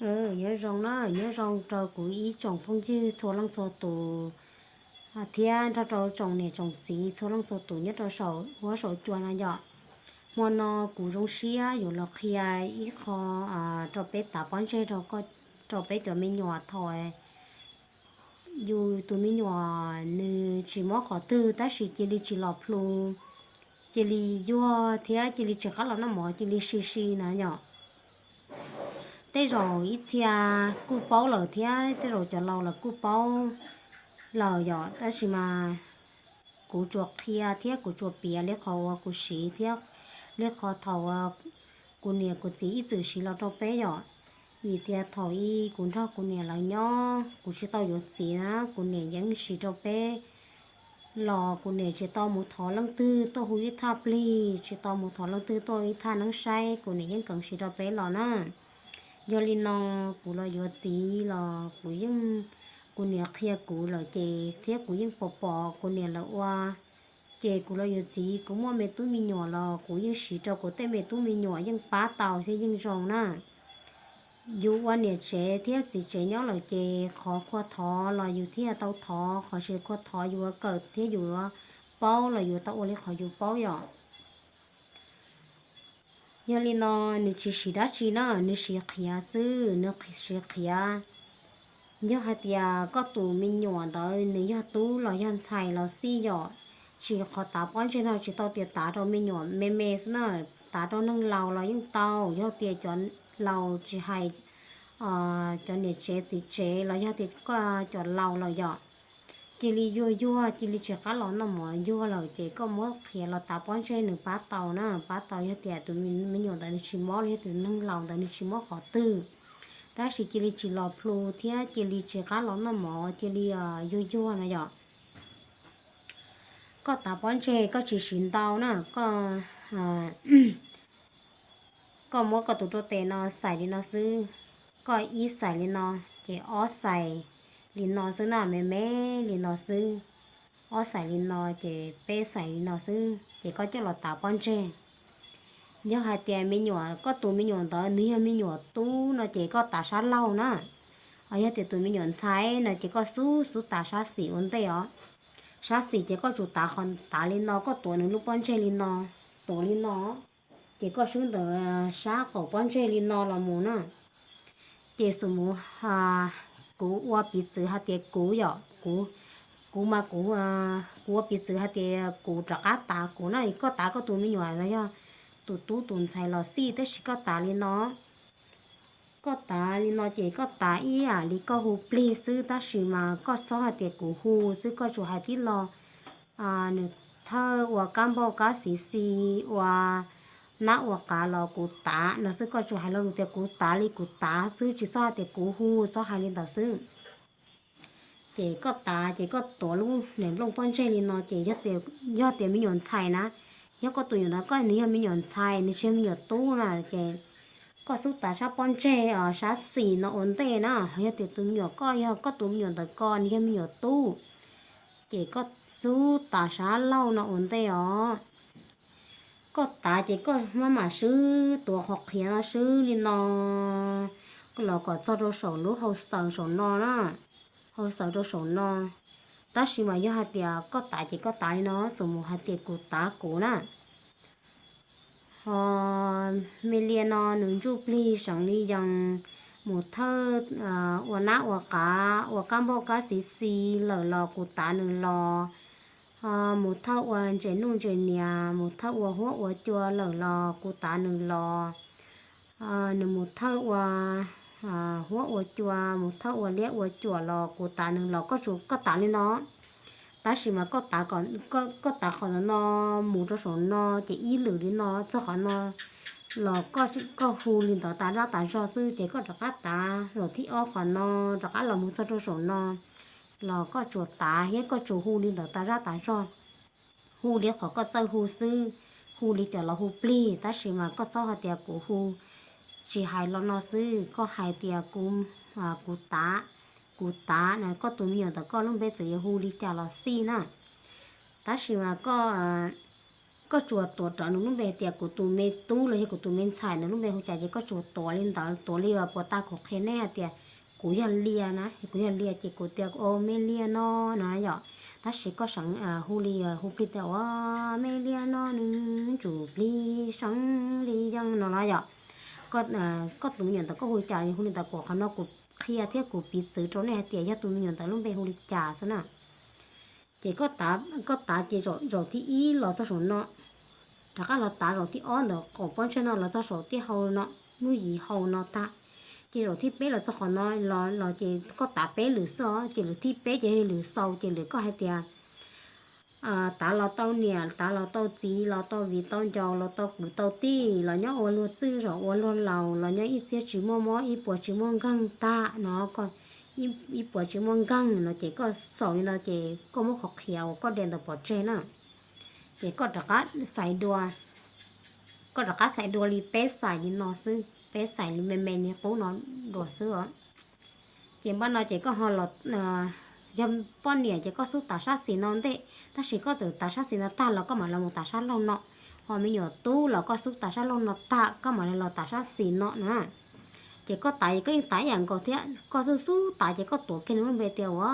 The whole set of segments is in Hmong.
Nyob zoo na, nyob zoo rau kuv ib tsoom phooj ywg txhua leej txhua tus, thiab nrog rau tsoom niam tsoom txiv txhua leej txhua tus nyob rau saum huab saum cua no yom. Hmo no kuv zoo siab yuav los qhia ib qho rau peb tav pob ntseg rau peb cov me nyuam thaum yus tus me nyuam nws tsis mob qhov twg tab sis cia li tsis los plhu, cia li yuag thiab cia li tsis qab los noj mov, cia li si si na yom. Tej zaum ib txhia kuj paub lawm thiab tej zaum cov laus lawm kuj paub lawm yom, tab sis mas kuv tsuas qhia thiab kuv tsuas piav li qhov uas kuv siv thiab li qhov thaum kuv niam kuv txiv ib txwm siv los rau peb yom. Vim tias thaum ub kuv nrog kuv niam lawv nyob kuv tsis tau yuav txiv na, kuv niam yeej siv rau peb los, kuv niam tsis tau mus thov leej twg tuaj hu ib thaj plig, tsis tau mus thov leej twg tuaj ib thaj neeb saib, kuv niam yeej kheev siv rau peb los na. Yog li no kuv los yuav txiv los kuv yeej, kuv niam qhia kuv lawm ces thiab kuv yeej pom pom kuv niam lawv ua, ces kuv los yuav txiv kuv muaj me tub me nyuam los kuv yeej siv rau kuv tej me tub me nyuam yeej pab tau thiab yeej zoo na. Yus ua niam tsev thiab txiv tsev nyob lawm ces qhov khuas thov los yus thiaj tau thov, qhov tsis khuas thov yus yuav kawm thiab yus yuav paub los yus tau ua li qhov yus paub yom. Yog li no nws tsis siv dab tsi na, nws siv qhiav xwb, nws siv qhiav. Yog hais tias koj tus me nyuam ntawd nws yog tub los yog ntxhais los xij yom, tsis, qhov tav pob ntseg no tsis tau tias tav rau me nyuam me me xwb na, tav rau neeg laus los yeej tau, yog tias cov laus tsis hais cov niam tsev txiv tsev los yog tias koj cov laus lawm yom, cia li yuag yuag, cia li tsis qab los noj mov yuag lawm ces koj muab qhiav los tav pob ntseg nws pab tau na, pab tau yog tias tus me nyuam ntawd nws tsis mob los yog tus neeg laus ntawd nws tsis mob qhov twg. Tab sis cia li tsis los plhu thiab cia li tsis qab los noj mov, cia li yuag yuag no yom. Koj tav pob ntseg koj tsis siv ntau na, koj, koj muab koj tus rau tes no xais li no xwb, koj ib xais li no, ces ob xais li no xwb na, me me li no xwb, ob xais li no ces peb xais li no xwb ces koj coj los tav pob ntseg. Yog hais tias me nyuam, koj tus me nyuam ntawd nws yog me nyuam tub no ces koj tav sab laug na. Yog tias tus me nyuam ntxhais no ces koj xub xub tav sab xis ua ntej os. Sab xis ces koj tsum tav qhov, tav li no, koj tuav nws lub pob ntseg li no, tuav li no, ces koj swb ntawm sab qaum pob ntseg li no los mus na. Ces xum mus, kuv ua piv txwv hais tias kuv yom, kuv, kuv mas kuv, kuv ua piv txwv hais tias kuv rov qab tav kuv na, koj tav koj tus me nyuam los yog tus tub tus ntxhais los xij, tab sis koj tav li no. Koj tav li no ces koj tav ib yam li koj hu plig xwb, tab sis mas koj txhob hais tias kuv hu xwb, koj tsum hais tib lo, nws thawj ua kab npauj kab xis xis, ua nab ua qav los kuv tav no xwb, koj tsum hais lo lus tias kuv tav li kuv tav xwb, tsis txhob hais tias kuv hu, txhob hais li ntawd xwb. Ces koj tav ces koj tuav lub niam nplooj pob ntseg li no ces yog tias me nyuam ntxhais na, yog koj tus nyuam ntawd koj nws yog me nyuam ntxhais, nws tsis yog me nyuam tub na, ces koj xub tav sab pob ntseg, sab xis no ua ntej na. Yog tias tus me nyuam koj, yog koj tus me nyuam ntawd ko nws yog me nyuam tub, ces koj xub tav sab laug no ua ntej os. Koj tav ces koj maj mam swb tuav qhov qhiav no swb li no los kom txog rau saum lub hau xaws saum no na, hau xaws rau saum no. Tab sis mas yog hais tias koj tav ces koj tav li no, xum mus hais tias kuv tav kuv na. Ho me lias no nws ntsuj plig seev li yees, mus thawj ua nab ua qav, ua kab npauj kab xis xis lawm los kuv tav nws los. Mus thawj ua ntses nuj ntses nias, mus thawj ua huab ua cua lawm los kuv tav nws los. Nws mus thawj ua huab ua cua, mus thawj ua liab ua cuam los kuv tav nws los, koj tsum, koj tav li no. Tab sis mas koj tav, koj tav qhov ntawd no mus rau saum no ces ib lwm li no txog qhov no los koj hu li ntawd tas zaj tas zog xwb, ces koj rov qab tav zaum thib ob qhov no rov qab los mus txog rau saum no los koj tsuas tav thiab koj tsuas hu li ntawd tas zaj tas zog. Hu li qhov koj txawj hu xwb, hu li cas los hu plig, tab sis mas koj txhob hais tias kuv hu, tsis hais los no xwb, koj hais tias kuv, kuv tav, kuv tav na, koj tus me nyuam ntawm koj lub npe txawm yuav hu li cas los xij na. Tab sis mas koj, koj tsuas tuav rawv nws lub npe hais tias kuv tus me tub los yog kuv tus me ntxhais, nws lub npe hu cas ces koj tsuas tuav li ntawd, tuav li uas puas tas kuv qhia nej hais tias kuv yog Lias na, kuv yog Lias ces kuv tias o me Lias no no yom. Tab sis koj seev hu li hu plig tias ua me Lias no nws ntsuj plig seev li yeej no los yom. Koj tus me nyuam ntawd koj hu li cas hu li ntawd, kuv qhov no kuv qhia thiab kuv piv txwv rau nej hais tias yog tus me nyuam ntawd lub npe hu li cas xwb na. Ces koj tav ces zaum thib ib los txog saum no, rov qab los tav zaum thib ob ntawm qaum pob ntseg no los txog saum tiaj hau no, lub yim hau no tag. Ces zaum thib peb los txog qhov no los ces koj tav peb lwm xwb os, ces lwm thib peb ces yog lwm xaus, ces lwm koj hais tias tav los tau niam, tav los tau txiv, los tau viv tau ncaus, los tau kwv tau tij, los nyob ua luag txwj zos ua luag laus, los nyob ib txhiab tsis muaj mob ib puas tsis muaj nkeeg tag no, ib puas tsis muaj nkeeg no ces koj xaus li no ces koj muab qhov qhia uas koj de ntawd pov tseg na. Ces koj rov qab xais dua, koj rov qab xais dua li peb xais li no xwb, peb xais li me me li qub no dua xwb os. Ces npaj no ces koj ho los, yog poj niam ces koj xub tav sab xis no ntej, tab sis koj txawm tav sab xis no tag los koj mam los mus tav sab laug no, ho me nyuam tub los koj xub tav sab laug no tag koj mam li los tav sab xis no na. Ces koj tav ces koj yeej tav ib yam nkaus thiab, koj xub xub tav ces koj tuav kiag nws lub npe tias ua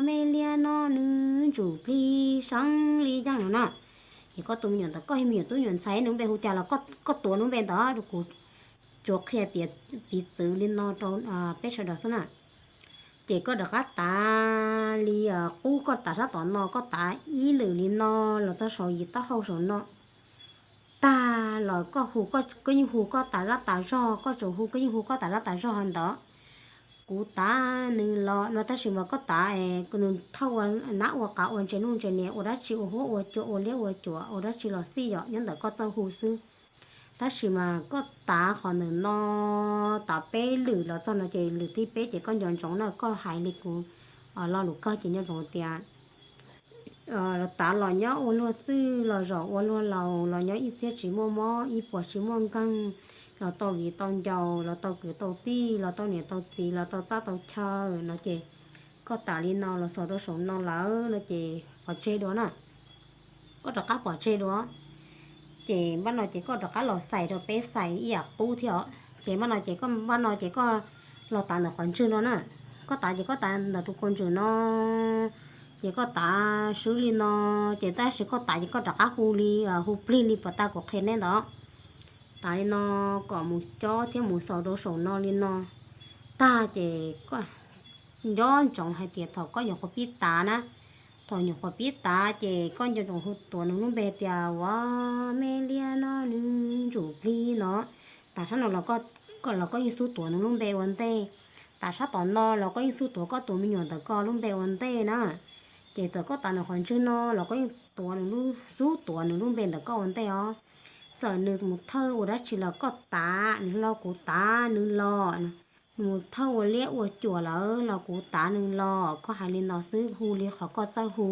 me Lias no nws ntsuj plig seev li yeej no na. Ces koj tus me nyuam ntawd koj yog me nyuam tub nyuam ntxhais nws lub npe hu cas los koj tuav nws lub npe ntawd, kuv tsuas qhia piv txwv li no rau peb sawv daws xwb na. Ces koj rov qab tav li qub, koj tav sab tom no, koj tav ib lwm li no los txog saum yim taub hau saum no tag los koj hu, koj yeej hu koj tas zaj tas zog, koj tsuas hu koj yeej hu koj tas zaj tas zog ntawd, kuv tav nws los no, tab sis mas koj tav nws thawj ua nab ua qav ua ntses nuj ntses niam ua dab tsi ua huab ua cua ua liab ua cuam ua dab tsi los xij yom, nyob ntawm koj txawj hu xwb. Tab sis mas koj tav qhov ntawm no, tav peb lwm los txog no ces lwm thib peb ces koj nco ntsoov na, koj hais li kuv lo lus kawg ces nco ntsoov tias tav los nyob ua luag txwj los zaum ua luag laus los nyob ib txhiab tsis muaj mob ib puas tsis muaj nkeeg, los tau viv tau ncaus los tau kwv tau tij los tau niam tau txiv los tau txaj tau chaw no ces koj tav li no los xaus rau saum no lawm no ces pov tseg dua na. Koj rov qab pov tseg dua. Ces npaj no ces koj rov qab los xais rau peb xais ib yam qub thiab os. Ces npaj no ces koj, npaj no ces koj los tav ntawm qhov ntswg no na. Koj tav ces koj tav ntawm tus kaus ntswg no, ces koj tav swb li no, ces tab sis koj tav ces koj rov qab hu li, hu plig li puas tas kuv qhia nej ntawd. Tav li no kom mus cob thiab mus xaus rau saum no li no tag ces koj nco ntsoov hais tias thaum koj nyuam qhuav pib tav na, thaum nyuam qhuav pib tav ces koj nco ntsoov hu tuav nws lub npe tias ua me Lias no nws ntsuj plig no. Tav sab no los koj yeej xub tuav nws lub npe ua ntej, tav sab tom no los koj yeej xub tuav koj tus me nyuam ntawm koj lub npe ua ntej na. Ces txawm koj tav nws qhov ntswg no los koj yeej tuav nws lub, xub tuav nws lub npe ntawm koj ua ntej os. Txawm nws mus thawj ua dab tsi los koj tav nws los kuv tav nws los, nws mus thawj ua liab ua cuam lawm los kuv tav nws los, koj hais li no xwb, hu li qhov koj txawj hu.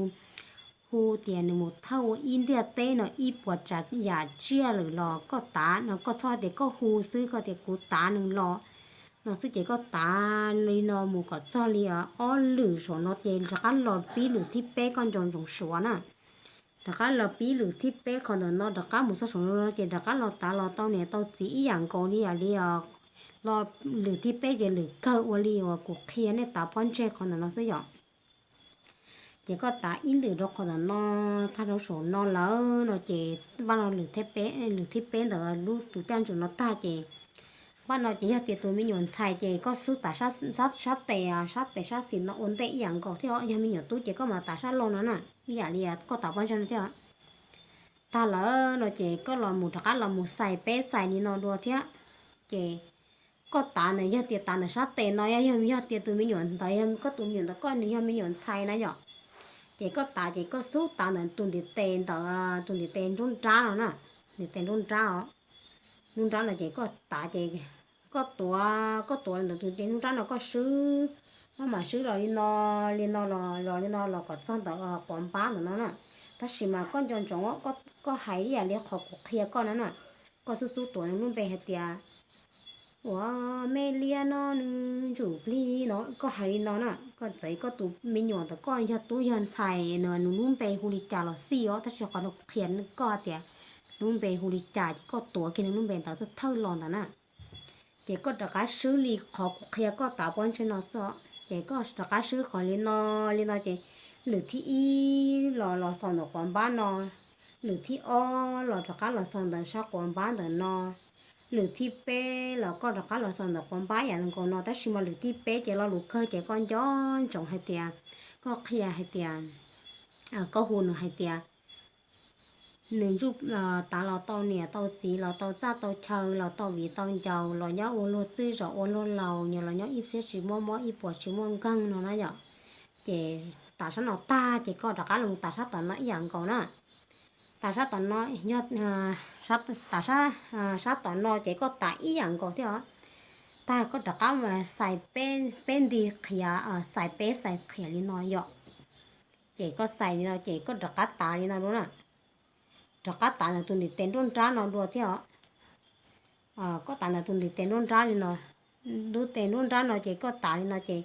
Hu tias nws mus thawj ua ib ntiaj teb no ib puas tsav yam tsiaj lawm los koj tav no, koj txhob hais tias koj hu xwb, koj tias kuv tav nws los no xwb ces koj tav li no mus kom txog li ob lwm saum no ces rov qab los pib lwm thib peb, koj nco ntsoov suav na. Rov qab los pib lwm thib peb qhov ntawm no rov qab mus txog saum no ces rov qab los tav los tau niam tau txiv ib yam nkaus li yam li los lwm thib peb ces lwm kawg ua li uas kuv qhia nej tav pob ntseg qhov ntawm no xwb yom. Ces koj tav ib lwm rau qhov ntawm no tag rau saum no lawm no ces npaj no lwm thib peb, lwm thib peb ntawm lub tus caj ntswg no tag ces npaj no ces yog tias tus me nyuam ntxhais ces koj xub tav sab tes, sab tes sab xis no ua ntej ib yam nkaus thiab os. Yog me nyuam tub ces koj mam tav sab laug no na, ib yam li koj tav pob ntseg no thiab. Tag lawm no ces koj los mus rov qab los mus xais peb xais li no dua thiab. Ces koj tav ntawm, yog tias tav ntawm sab tes no, yog, yog tias tus me nyuam ntawd yog koj tus me nyuam ntawd, koj nws yog me nyuam ntxhais na yom. Ces koj tav ces koj xub tav ntawm tus ntiv tes ntawd, tus ntiv tes nruab nrab no na, ntiv tes nruab nrab os. Nruab nrab no ces koj tav ces koj tuav, koj tuav ntawm tus ntiv tes nruab nrab no koj swb, koj mam swb los li no, li no los, los li no los kom txog ntawm quav npab ntawm no na. Tab sis mas koj nco ntsoov, koj hais ib yam li qhov kuv qhia koj no na. Koj xub xub tuav nws lub npe hais tias ua me liab no nws ntsuj plig no, koj hais li no na. Koj txawm koj tus me nyuam ntawm koj yog tub yog ntxhais no nws lub npe hu li cas los xij os, tab sis qhov no kuv qhia koj tias lub npe hu li cas ces koj tuav kiag nws lub npe ntawd thawj los ntawd na. Ces koj rov qab swb li qhov kuv qhia koj tav pob ntseg no xwb, ces koj rov qab swb qhov li no, li no ces lwm thib ib los los xaus ntawm quav npab no, lwm thib ob los rov qab los xaus ntawm sab quav npab ntawm no, lwm thib peb los koj rov qab los xaus ntawm quav npab ib yam nkaus no, tab sis mas lwm thib peb ces lo lus kawg ces koj nco ntsoov hais tias, koj qhia hais tias, koj hu nws hais tias nws ntsuj tav los tau niam tau txiv los tau txaj tau chaw los tau viv tau ncaus los nyob ua luag txwj zaum ua luag laus, nyob los nyob ib txhiab tsis muaj mob ib puas tsis muaj nkeeg no na yom. Ces tav sab no tag ces koj rov qab los tav sab tom no ib yam nkaus na. Tav sab tom no, yog, tav sab, sab tom no ces koj tav ib yam nkaus thiab os. Tag koj rov qab xais peb nti qhiav, xais peb xais qhiav li no yom. Ces koj xais li no ces koj rov qab tav li no dua na. Rov qab tav ntawm tus ntiv tes nruab nrab no dua thiab os. Koj tav ntawm tus ntiv tes nruab nrab li no, ntiv tes nruab nrab no ces koj tav li no ces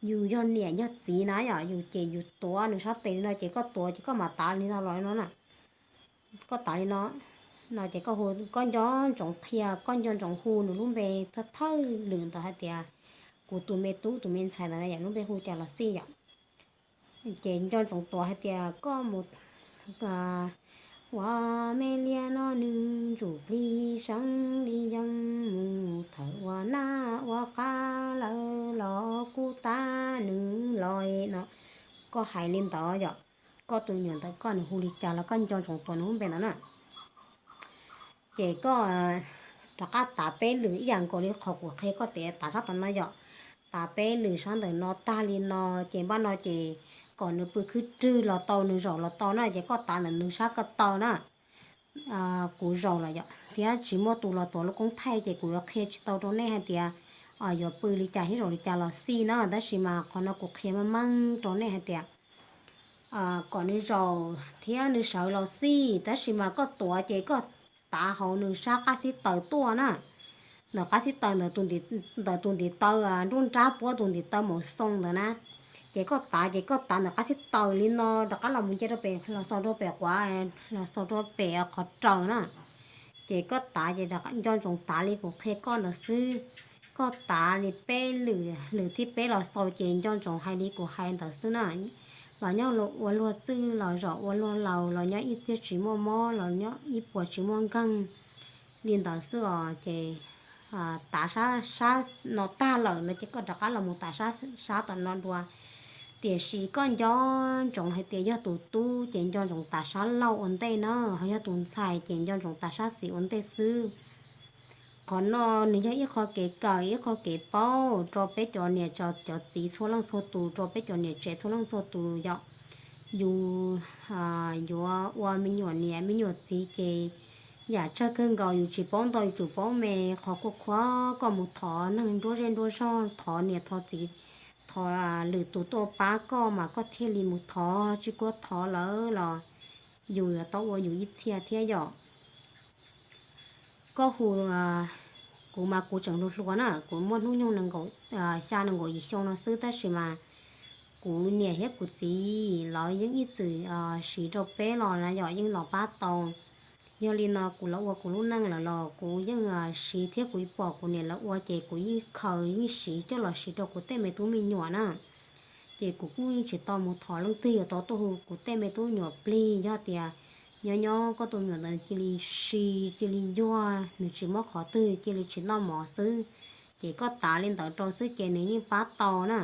yus yog niam yog txiv na yom, yus ces yus tuav nws sab tes li no ces koj tuav ces koj mam tav li no los no na. Koj tav li no, no ces koj hu, koj nco ntsoov qhia, koj nco ntsoov hu nws lub npe thawj thawj lwm ntawd hais tias kuv tus me tub tus me ntxhais ntawd yam lub npe hu cas los xij yom. Ces nco ntsoov tuav hais tias koj mus ua me liaj no nws ntsuj plig seeb li yeeb mus thawm ua nab ua qab lawm los kuj tab nws los no. Koj hais li ntawd yom, koj tus me nyuam ntawd koj nws hu li cas los koj nco ntsoov tuav nws lub npe ntawd na. Ces koj rov qab tav peb lwm ib yam nkaus li qhov kuv qhia koj tias tav sab tom no yom. Tav peb lwm sab ntawm no tag li no, ces npaj no ces kom nws pw khwb rwg los tau, nws zaum los tau na, ces koj tav ntawm nws sab ko taw na. Kuv zaum lawm yom, thiab tsis muaj tus los tuav lub koob thaij ces kuv yuav qhia tsis tau rau nej hais tias yuav pw li cas thiab zaum li cas los xij na, tab sis mas qhov no kuv qhia meej meej rau nej hais tias kom nws zaum thiab nws sawv los xij, tab sis mas koj tuav ces koj tav hauv nws sab qab xib taws tuaj na. Ntawm qab xib taws, ntawm tus ntiv taw nruab nrab puab tus ntiv taw maum xoo ntawd na. Ces koj tav ces koj tav ntawm qab xib taws li no rov qab los mus nce rau pem, los xaus rau pem quav, los xaus rau pem qhov raws na. Ces koj tav ces nco ntsoov tav li kuv qhia koj ntawd xwb. Koj tav li peb lwm, lwm thib peb los xaus ces nco ntsoov hais li kuv hais ntawd xwb na. Los nyob ua luag txwj los zaum ua luag laus, los nyob ib txhiab tsis muaj mob, los nyob ib puas tsis muaj nkeeg li ntawd xwb os. Ces tav sab no tag lawm no ces koj rov qab los mus tav sab tom no dua. Tiam sis koj nco ntsoov hais tias yog tus tub ces nco ntsoov tav sab laug ua ntej na, ho yog tus ntxhais ces nco ntsoov tav sab xis ua ntej xwb. Qhov no nws yog ib qho kev kawm, ib qho kev paub rau peb cov niam cov txiv txhua leej txhua tus, rau peb cov niam tsev txhua leej txhua tus yom. Yus yuav ua me nyuam niam me nyuam txiv ces yam tsawg kawg nkaus yus tsis paub ntau yus tsum paub me. Qhov kuj khuav koj mus thov neeg nruab zej nruab zog, thov niam thov txiv, thov lwm tus tuaj pab koj mas koj thiaj li mus thov, tsis kuj thov lawm los yus yuav tau ua yus ib txhia thiab yom. Koj hu, kuv mas kuv tseem hluas hluas na, kuv muaj hnub nyoog nees nkaum, xya nees nkaum yim xyoo no xwb, tab sis mas kuv niam thiab kuv txiv lawv yeej ib txwm siv rau peb los na yom, yeej los pab tau. Yog li no kuv los ua kuv lub neej lawm los kuv yeej siv thiab kuv pom kuv niam lawv ua ces kuv yeej khaws yeej siv coj los siv rau kuv tej me tub me nyuam na. Ces kuv kuj yeej tsis tau mus thov leej twg yuav tau tuaj hu kuv tej me tub me nyuam plig. Yog tias nyob nyob koj tus me nyuam ntawd cia li si, cia li yuag, nws tsis muaj qhov twg, cia li tsis noj mov xwb, ces koj tav li ntawd rau xwb ces nws yeej pab tau na.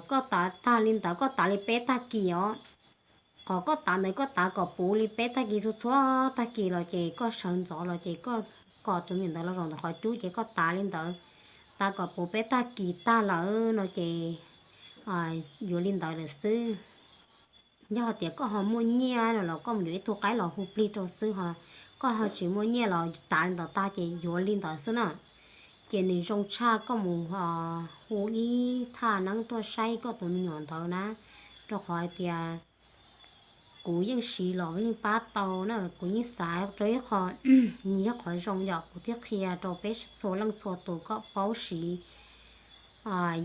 Koj tav tag li ntawd koj tav li peb tag kis os. Qhov koj tav ntawd koj tav kom puv li peb tag kis txhua txhua tag kis los ces koj sawv ntxov los ces koj kom tus me nyuam ntawd los zaum ntawm qhov cub ces koj tav li ntawd, tav kom puv peb tag kis tag lawm no ces yuav li ntawd lawm xwb. Yog hais tias koj ho muaj nyiaj no los koj mus yuav ib tug qaib los hu plig rau xwb, ho koj ho tsis muaj nyiaj los tav li ntawd tag ces yuav li ntawd xwb na. Ces nws zoo tshaj koj mus hu ib thaj neeb tuaj saib koj tus me nyuam ntawd na, rau qhov hais tias kuv yeej siv los yeej pab tau na, kuv yeej xav rau ib qho, nws yog qhov zoo yom, kuv thiaj qhia rau peb txhua leej txhua tus kom paub siv.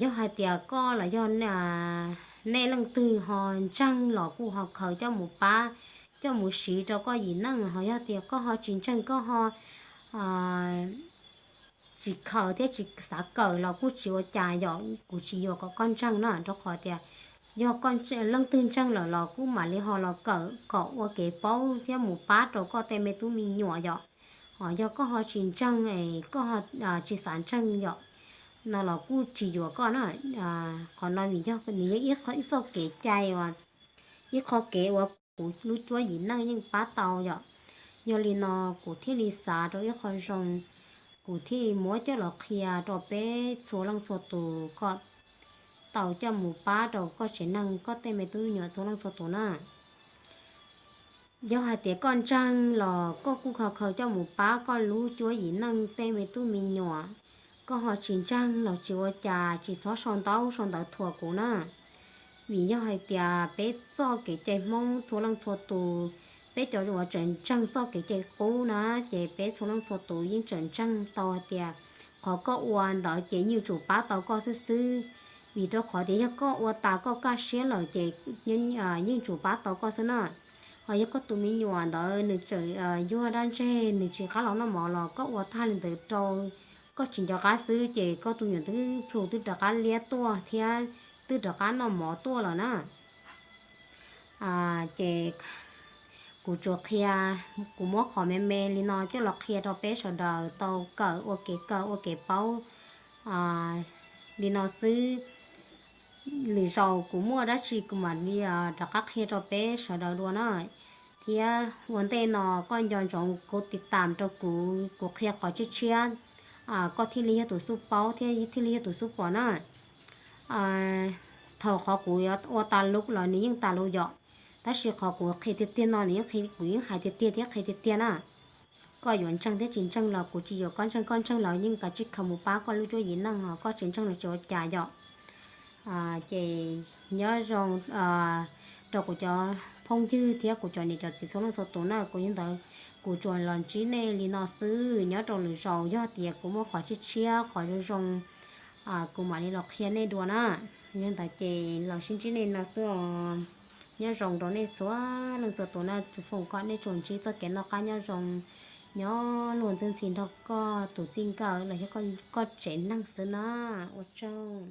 Yog hais tias koj los yog nej leej twg ho ntseeg los kuj ho khaws coj mus pab coj mus siv rau koj yim neej. Ho yog tias koj ho tsis ntseeg, koj ho tsis khaws thiab tsis xav kawm los kuj tsis ua cas yom, kuv tsis yuam kom koj ntseeg na, rau qhov tias yog koj leej twg ntseeg lawm los kuj mam li ho los kawm kom ua kev paub thiab mus pab rau koj tej me tub me nyuam yom. Ho yog koj ho tsis ntseeg es koj tsis xav ntseeg yom, no los kuj tsis yuam koj na. Qhov no nws yog, nws yog ib txoj kev cai uas, ib qho kev uas kuv lub cuab yim neej yeej pab tau yom. Yog li no kuv thiaj li xav rau ib qho zoo, kuv thiaj li muab coj los qhia rau peb txhua leej txhua tus kom tau coj mus pab rau koj tsev neeg, koj tej me tub me nyuam txhua leej txhua tus na. Yog hais tias koj ntseeg los koj kuj khaws khaws coj mus pab koj lub cuab yim neej tej me tub me nyuam. Koj ho tsis ntseeg los tsis ua cas, tsis txhob sau ntaub sau ntawv thuam kuv na. Vim yog hais tias peb txoj kev cai Hmoob txhua leej txhua tus, peb cov uas tseem ntseeg txoj kev cai qub na, ces peb txhua leej txhua tus yeej tseem ntseeg tau hais tias qhov koj ua ntawd ces yeej tsum pab tau koj xwb xwb. Vim rau qhov tias yog koj ua tas koj kaj siab lawm ces yeej tsum pab tau koj xwb na. Ho yog koj tus me nyuam ntawd nws tseem yuag dab ntseg, nws tsis qab los noj mov los koj ua tag li ntawd rau, koj tsis nco qab xwb ces koj tus me nyuam twb plhu twb rov qab liab tuaj thiab twb rov qab noj mov tuaj lawm na. Ces kuv tsuas qhia, kuv muab qhov me me li no coj los qhia rau peb sawv daws tau kawm ua kev kawm ua kev paub li no xwb. Lwm zaus kuv muaj dab tsi kuv mam li rov qab qhia rau peb sawv daws dua na. Thiab ua ntej no koj nco ntsoov kuv tiv tam rau kuv, kuv qhia qhov tshiab tshiab, koj thiaj li yog tus xub paub thiab thiaj li yog tus xub pom na. Thaum qhov kuv yuav ua tas lus los nws yeej tas lus yom, tab sis qhov kuv qhia tiag tiag no nws yeej, kuv yeej hais tiag tiag thiab qhia tiag tiag na. Koj yuav ntseeg thiab tsis ntseeg los kuv tsis yuam koj ntseeg, koj ntseeg los yeej kav tsij khaws mus pab koj lub cuab yim neej, ho koj tsis ntseeg los tsis ua cas yom. Ces nyob zoo rau kuv cov phooj ywg thiab kuv cov niam cov txiv txhua leej txhua tus na, kuv yog ntawd kuv tsuas los ntsib nej li no xwb, nyob rau lwm zaus yog tias kuv muaj qhov tshiab tshiab qhov zoo zoo kuv mam li los qhia nej dua na. Yog ntawd ces los sib ntsib nej no xwb os. Nyob zoo rau nej txhua leej txhua tus na, foom kom nej tsuas ntsib txoj kev noj qab nyob zoo, nyob luag ntxhi ntxhi nrog koj tus txij nkawm los yog koj tsev neeg xwb na. Ua tsaug.